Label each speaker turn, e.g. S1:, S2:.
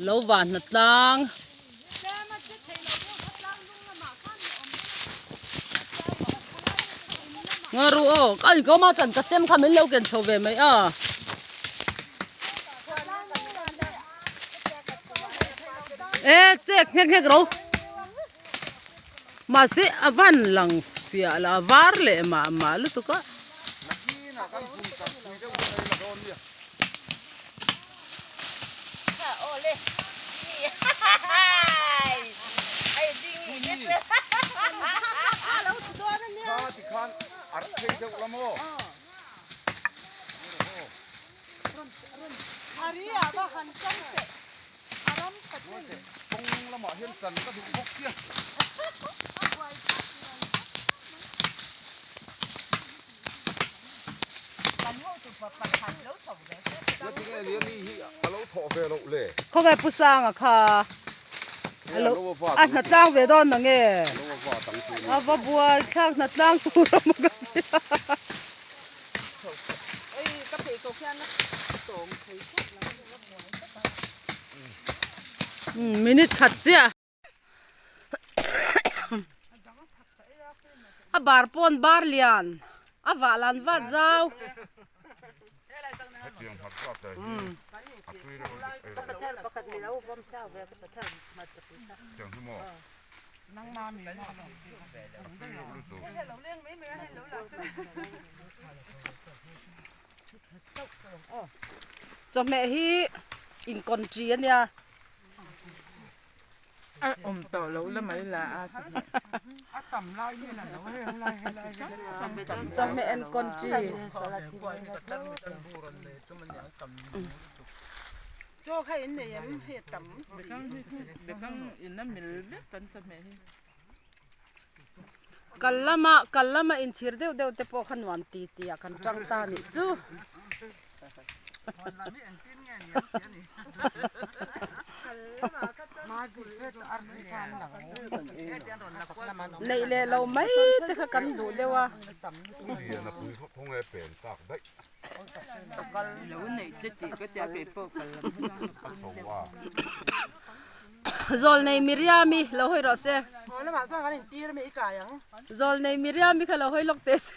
S1: Lo vah hna tlang. Ngaru aw ka in kawma chan ka chem kha min lo ken chho ve mai a. E chek nghek nghek ro. Mahse a van lang fiah la a var leh mah mah lutuk a. Khawnge Pu Sanga kha a hna tlang ve dawn na nge? A va buai thlak hna tlang tur a maw ka ti a. Minute khat chiah. A bar pawn bar lian a vah lan vat zau. Chawhmeh hi inkawn chi a nia.
S2: A awm tawh lo la mai la a chawhmeh. A tam lai hian a lo heng lai helai hi
S1: Chawhmeh enkawn chi.
S2: Chaw kha in nei em hei a tam si. Bekang in a mil vek kan chawhmeh hi.
S1: Kal lama kal lama inchhir deuh deuh te pawh kha nuam ti ti ah kan tang ta nih chu. Neih leh lo mai te kha kan duh deuh a. Zawlnei Miriami lo hawi rawh se. Zawlnei Miriami kha lo hawi lawk teh se.